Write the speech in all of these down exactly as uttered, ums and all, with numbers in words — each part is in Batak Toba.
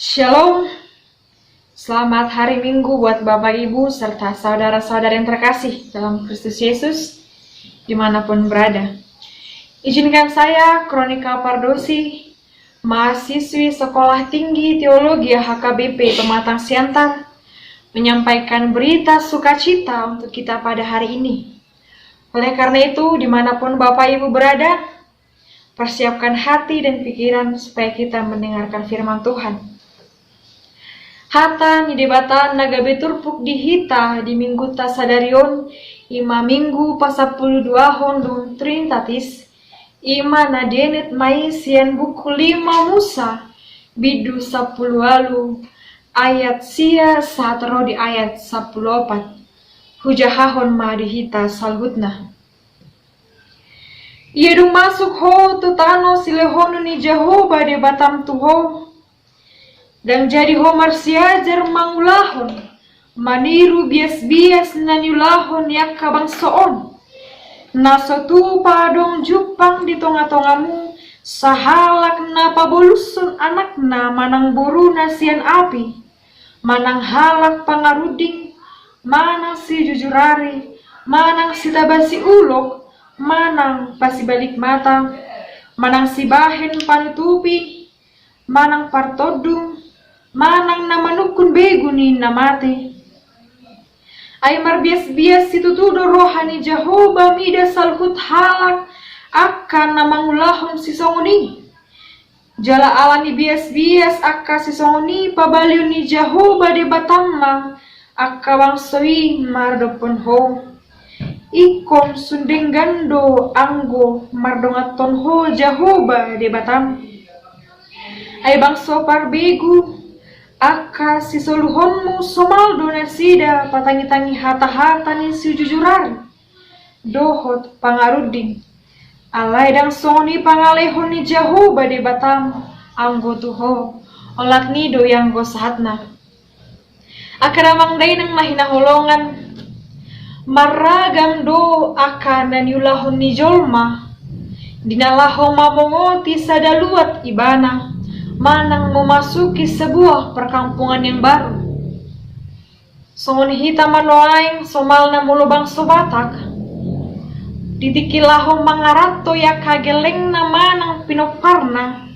Shalom. Selamat hari Minggu buat Bapak, Ibu, serta saudara-saudara yang terkasih dalam Kristus Yesus, dimanapun berada. Izinkan saya, Kronika Pardosi, mahasiswi Sekolah Tinggi Teologi H K B P Pematang Siantar, menyampaikan berita sukacita untuk kita pada hari ini. Oleh karena itu, dimanapun Bapak Ibu berada, persiapkan hati dan pikiran supaya kita mendengarkan firman Tuhan. Hata ni Debata na gabe turpuk di hita di mingguta sadari on, ima minggu pasampuluduahon dung Trinitatis, ima na dienet ma i sian buku lima Musa, bindu sampulu ualu, ayat sia sahat ro di ayat sampulu opat. Hujahahon ma di hita saluhutna. Ia dung masuk ho tu tano silehonon ni Jahowa Debatam tu ho, ndang jadi ho marsiajar mangulahon, maniru bias-bias na niulahon ni angka bangso on. Na so tupa adong jumpang di tonga-tongamu, sahalak na pabolushon anakna manang boruna sian api, manang halak pangarunding, manang sijujur ari, manang sitabasi ulok, manang pasibalik mata, manang sibahen panutupi, manang partondung, manang na manungkun begu ni na mate. Ai marbias-bias situtu do roha ni Jahowa mida saluhut halak angka na mangulahon sisongon i. Jala ala ni bias-bias angka sisongon i pabalion ni Jahowa Debatam ma angka bangso i mardophon ho. Ingkon sun denggan do anggo mardonganhon ho Jahowa Debatam. Ai bangso parbegu, angka sisoluhonmu somal do nasida patangi-tangi hata-hata ni sijujur ari dohot pangarunding. Alai ndang songon i pangalehon ni Jahowa Debatam anggo tu ho, olat ni i do i anggo sahatna. Angka damang dainang na hinaholongan, marragam do angka na niulahon ni jolma di na laho mamongoti sada luat ibana, manang memasuki sebuah perkampungan yang baru. Songon hita ma nuaeng somalna molo bangso Batak, di tingki laho mangaranto i angka gellengna manang pinomparna,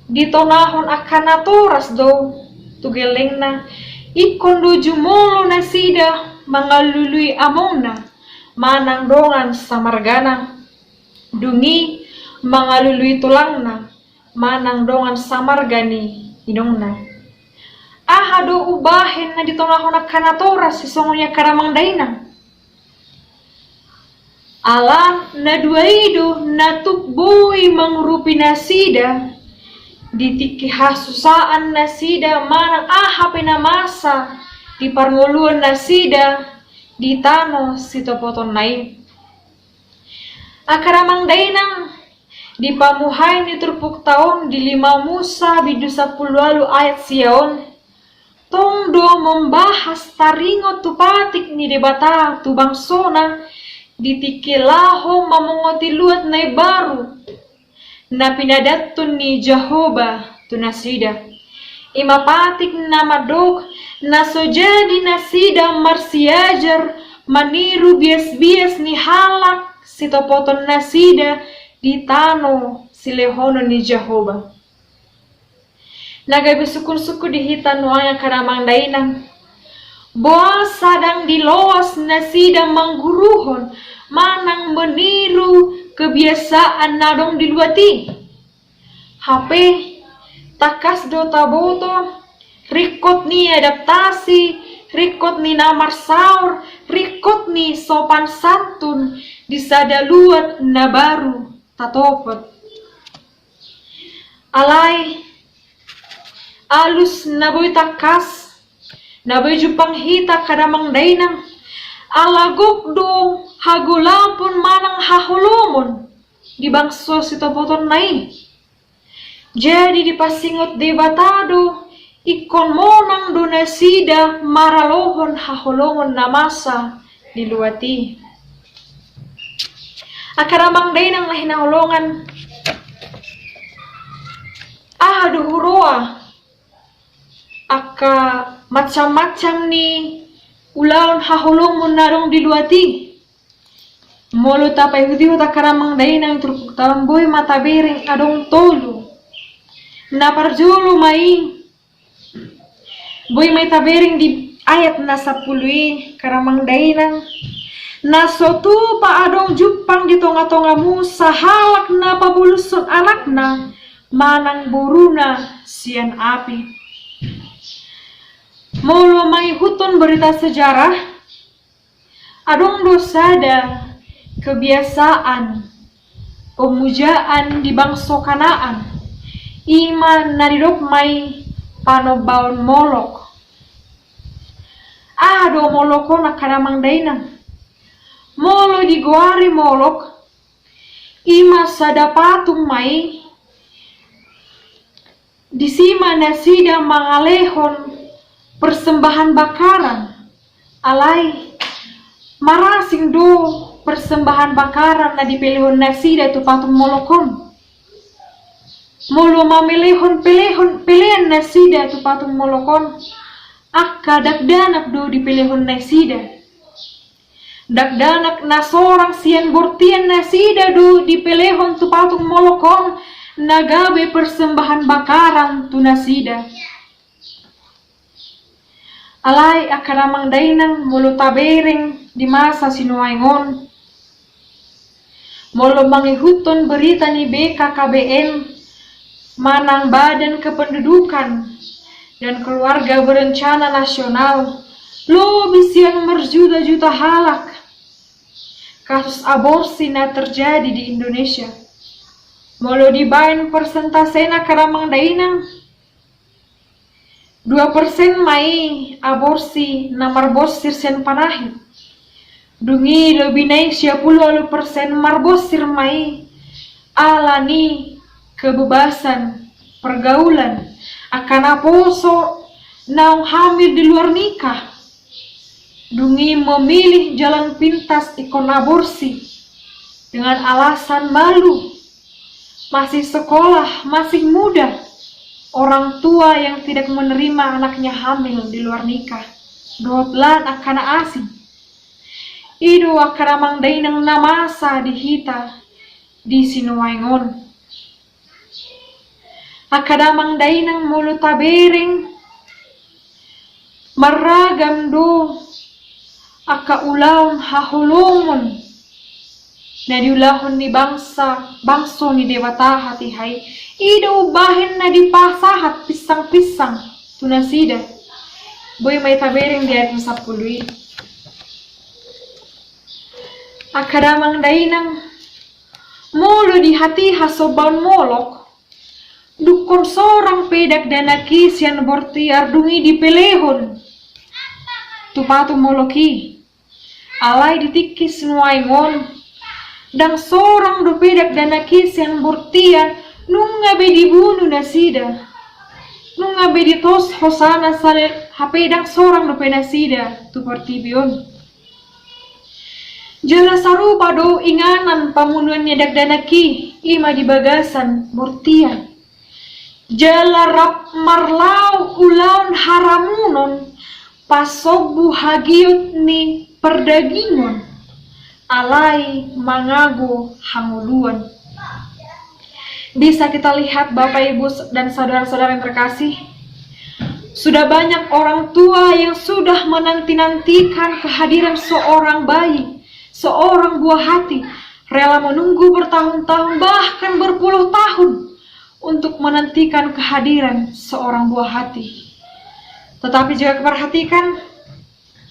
ditonahon angka natoras do tu gellengna, ingkon do jumolo nasida mangalului amongna manang dongan samargana, dung i mangalului tulangna manang dongan samarga ni inongna. Aha do umbahen na ditonahon angka natoras i songon i angka damang dainang? Ala na dua i do na tuk boi mangurupi nasida di tingki hasusaan nasida manang aha pe na masa di parngoluon nasida di tano sitopotonna i. Angka damang dainang, di pamuhai ni turpukta on di lima Musa bindu sampulu ualu ayat sia on, tong do mambahas taringot tu patik ni Debata tu bangsona di tingki laho mamongoti luat na imbaru na pinadathon ni Jahowa tu nasida. Ima patik na mandok na so jadi nasida marsiajar maniru bias-bias ni halak sitopoton nasida di tano silehonon ni Jahowa. Na gabe sungkun-sungkun di hita nuaeng angka damang dainang, boasa ndang diloas nasida mangguruhon manang maniru kebiasaan na adong di luat i? Hape tangkas do taboto ringkot ni adaptasi, ringkot ni na marsaor, ringkot ni sopan santun di sada luat na baru tatopot. Alai alus na boi tangkas na boi jumpang hita angka damang dainang, ala gok do hagolapon manang haholomon di bangso sitopotonna i. Jadi dipasingot Debata do ingkon monang do nasida maralohon haholomon na masa di luat i. Angka damang dainang na hinaholongan, aha do huroha angka macam-macam ni ulaon haholomon na adong di luat i. Molo tapaihut-ihut angka damang dainang, turpukta on boi ma tabereng adong tolu. Na parjolo ma i, boi ma i tabereng di ayat na sampulu i, angka damang dainang. Na so tupa adong jumpang di tonga-tongamu sahalak na pabolushon anakna manang boruna sian api. Molo mangihuthon berita sejarah, adong do sada kebiasaan pemujaan di bangso Kanaan, i ma na didok ma i panombaon Molok. Aha do Molok on, angka damang dainang? Molo digoari Molok, i ma sada patung ma i, disi ma nasida mangalehon persembahan bakaran. Alai marasing do persembahan bakaran na dipelehon nasida tu patung Molok on. Molo mamelehon pelehon, pelean nasida tu patung Molok on, angka dakdanak do dipelehon nasida. Dakdanak na sorang sian bortian nasida do dipelehon tu patung Molok on, na gabe persembahan bakaran tu nasida. Alai angka damang dainang, molo tabereng di masa sinuaeng on, molo mangihuthon berita ni B K K B N manang Badan Kependudukan dan Keluarga Berencana Nasional, lobi sian marjuta-juta halak kasus aborsi na terjadi di Indonesia. Molo dibaen persentasena, angka damang dainang, dua persen ma i aborsi na marbonsir sian panahit. Dung i lobi na i sia pulu ualu persen marbonsir ma i ala ni kebebasan pergaulan, angka naposo naung hamil di luar nikah. Dung i memilih jalan pintas ingkon aborsi dengan alasan malu, masih sekolah, masih muda, orang tua yang tidak menerima anaknya hamil di luar nikah, dohot lan angka na asing. I do angka damang dainang na masa di hita di sinuaeng on. Angka damang dainang, molo tabereng, marragam do angka ulaon haholomon na diulahon ni bangsa, bangso ni Debata hatiha i. I do umbahen na dipasahat pinsang-pinsang tu nasida. Boi ma i tabereng di ayat na sampulu i. Angka damang dainang, molo di hatiha sombaon Molok, dungkon sorang pe dakdanak i sian bortian dung i dipelehon tu patung Molok i. Alai di tingki sinuaeng on, ndang sorang dope dakdanak i sian bortian, nunga be dibunu nasida, nunga be ditos hosana sale, hape ndang sorang dope nasida tu portibi on. Jala sarupa do inganan pamunuan ni dakdanak i, i ma di bagasan bortian. Jala rap marlaok ulaon haramunon, pasombu hagiot ni pardagingon, alai mangago hangoluan. Bisa kita lihat, Bapak, Ibu, dan saudara-saudara yang terkasih, sudah banyak orang tua yang sudah menanti-nantikan kehadiran seorang bayi, seorang buah hati, rela menunggu bertahun-tahun, bahkan berpuluh tahun untuk menantikan kehadiran seorang buah hati. Tetapi jika kita perhatikan,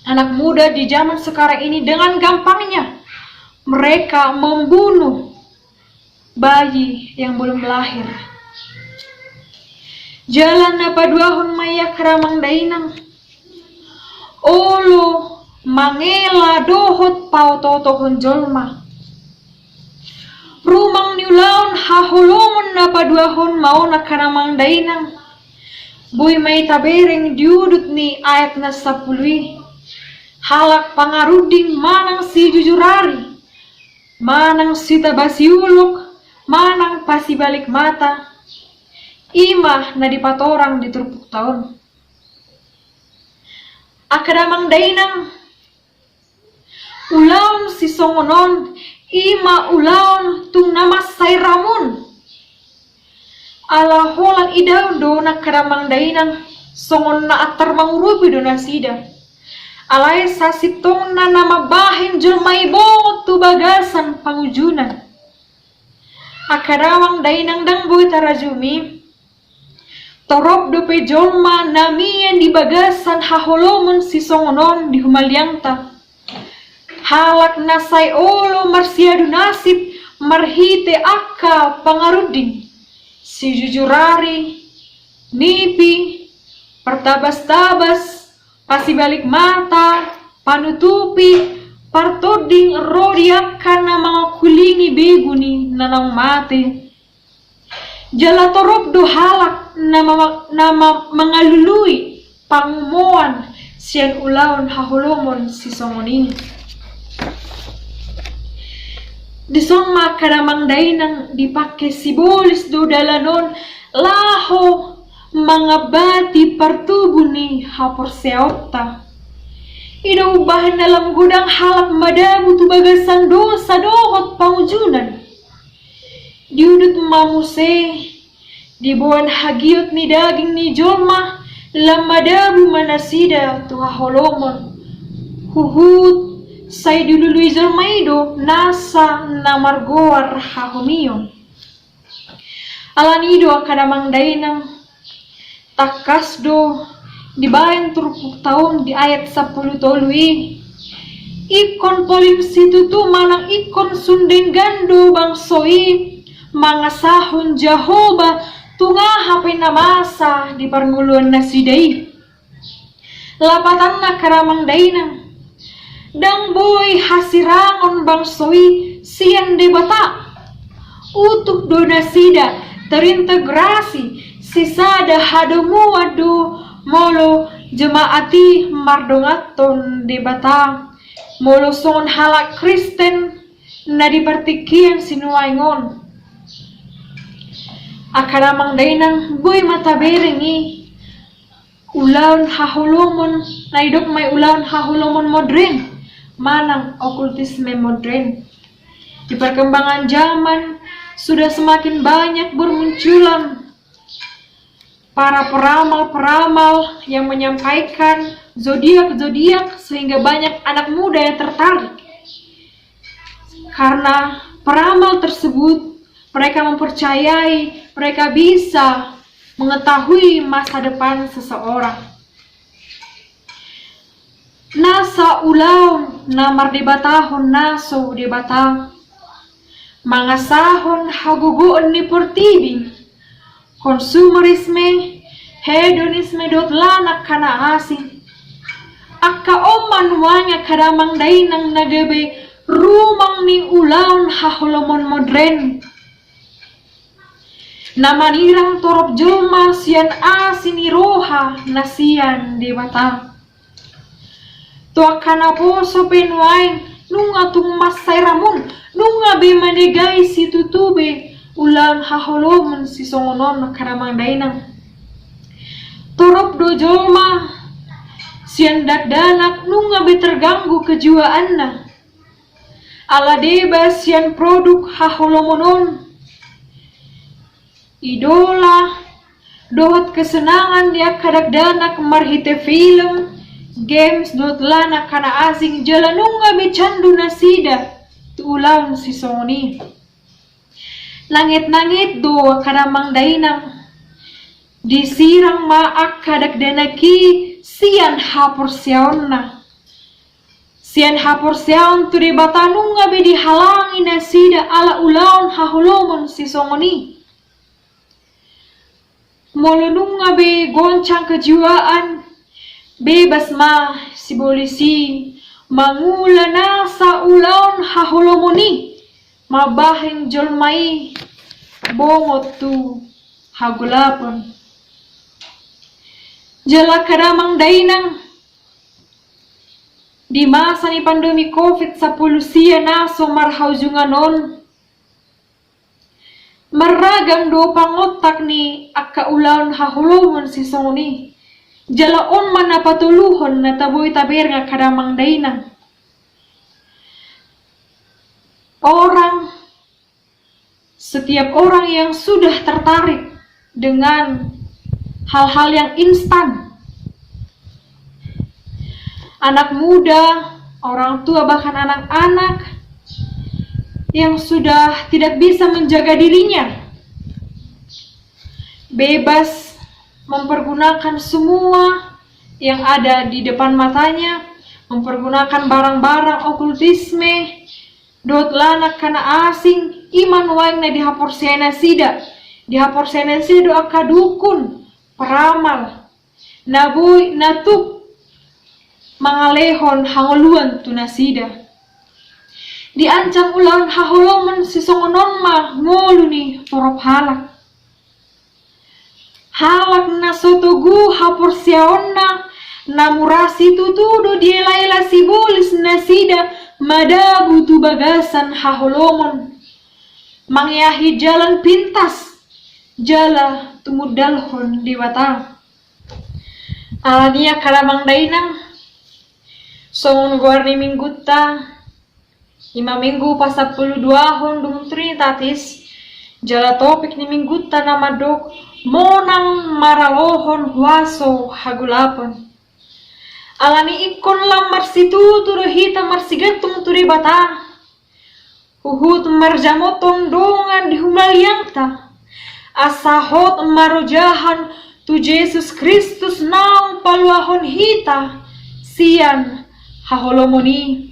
anak muda di zaman sekarang ini dengan gampangnya mereka membunuh bayi yang belum lahir. Jala na paduahon ma i, angka damang dainang, olo mangela dohot paotootohon jolma. Rumang ni ulaon haholomon na paduahon ma on, angka damang dainang. Boi ma i tabereng di udut ni ayat na sampulu i. Halak pangarunding manang sijujur ari, manang sitaba siulok, manang pasibalik mata, i ma na dipatorang di turpukta on. Angka damang dainang, ulaon sisongon on i ma ulaon tung na mansai ramun. Ala holan idaon do angka damang dainang, songon na antar mangurupi do nasida. Alai sasintongna na mambahen jolma i bongot tu bagasan pangunjunan. Angka damang dainang, ndang boi tarajumi, torop dope jolma na mian di bagasan haholomon sisongon on di humaliangta. Halak na sai olo marsiadu nasib marhite angka pangarunding, sijujur ari, nipi, partabas-tabas, pasibalik mata, panutupi, partonding ro di angka na mangkulingi begu ni na naung mate. Jala torop do halak na ma-, na ma-, mangalului pangumoan sian ulaon haholomon sisongon i. Dison ma angka damang dainang, dipangke sibolis do dalan on laho mangambati partubu ni haporseaonta. I do umbahen na lam godang halak madabu tu bagasan dosa dohot pangunjunan. Diudut ma muse, diboan hagiot ni daging ni jolma, lam madabu ma nasida tu haholomon. Huhut sai dilului jolma i do nasa na margoar hahomion. Alani i do angka damang dainang, tangkas do dibaen turpukta on di ayat sampulu tolu i. Ingkon polin situtu manang ingkon sun denggan do bangso i mangasahon Jahowa tu aha pe na masa di parngoluan nasida i. Lapatanna angka damang dainang, ndang boi hasirangon bangso i sian Debata. Utuk do nasida terintegrasi, sisada hadomuan do molo jemaat i mardonganhon Debata, molo songon halak Kristen na di partingkian sinuaeng on. Angka damang dainang, boi ma tabereng i ulaon haholomon, na didok ma i ulaon haholomon modern manang okultisme modern. Di perkembangan zaman, sudah semakin banyak bermunculan para peramal-peramal yang menyampaikan zodiak-zodiak, sehingga banyak anak muda yang tertarik. Karena peramal tersebut, mereka mempercayai mereka bisa mengetahui masa depan seseorang. Nasa ulaon na mardebatahon na so Debata, mangasahon hagogoon ni portibi, konsumerisme, hedonisme dohot lan angka na asing. Angka on ma nuaeng angka damang dainang na gabe rumang ni ulaon haholomon modern, na manirang torop jolma sian asi ni roha na sian Debata. Tu angka naposo pe nuaeng, nunga tung mansai ramun, nunga be manegai situtu be ulaon haholomon sisongon on angka damang dainang. Torop do jolma sian dakdanak nunga be terganggu kejiwaanna ala deba sian produk haholomon on. Idola dohot kesenangan ni angka dakdanak marhite film, games dohot lan angka na asing, jala nunga be candu nasida tu ulaon sisongon i. Nanget-nanget do angka damang dainang, disirang ma angka dakdanak i sian haporseaonna. Sian haporseaon tu Debata nunga be dihalangi nasida ala ulaon haholomon sisongon i. Molo nunga be goncang kejiwaan, bebas ma sibolis i mangula nasa ulaon haholomon i, mambahen jolma i bongot tu hagolapon. Jala angka damang dainang, di masa ni pandemi covid sampulu sia na so marhaujungan on, marragam do pangontak ni angka ulaon haholomon sisongon i. Jala on ma na patoluhon na taboi tabereng angka damang dainang. Orang, setiap orang yang sudah tertarik dengan hal-hal yang instan. Anak muda, orang tua, bahkan anak-anak yang sudah tidak bisa menjaga dirinya. Bebas mempergunakan semua yang ada di depan matanya, mempergunakan barang-barang okultisme, dohot lanak kana asing, i ma nuaeng na dihaporseai nasida, dihaporseai nasida do angka dukun, peramal, na boi, na tuk mangalehon hangoluan tu nasida. Diancam ulaon haholomon sisongon on ma ngolu ni torop halak. Halak na so togu haporseaonna, na mura situtu do dielaela sibolis nasida madabu tu bagasan haholomon, mangeahi jalan pintas, jala tumundalhon Debata. Alani i angka damang dainang, songon goar ni minggunta, i ma minggu pasampuluduahon dung Trinitatis, jala topik ni minggunta na mandok monang maralohon huaso hagolapon. Alani ingkon lam marsitutu do hita marsigantung tu Debata, huhut marjamothon dongan di humaliangta, asa hot marojahan tu Jesus Kristus naung paluahon hita sian haholomon i.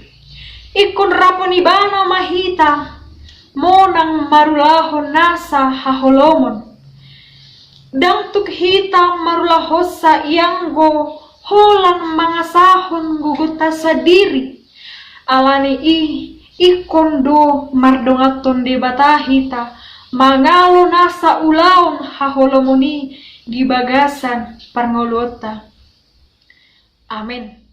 Ingkon rapon Ibana ma hita monang marulahon nasa haholomon. Ndang tuk hita marulahonsa i anggo holan mangasahon gogonta sandiri. Alani i ingkon do mardonganhon Debata hita mangalo nasa ulaon haholomon i di bagasan parngoluonta. Amen.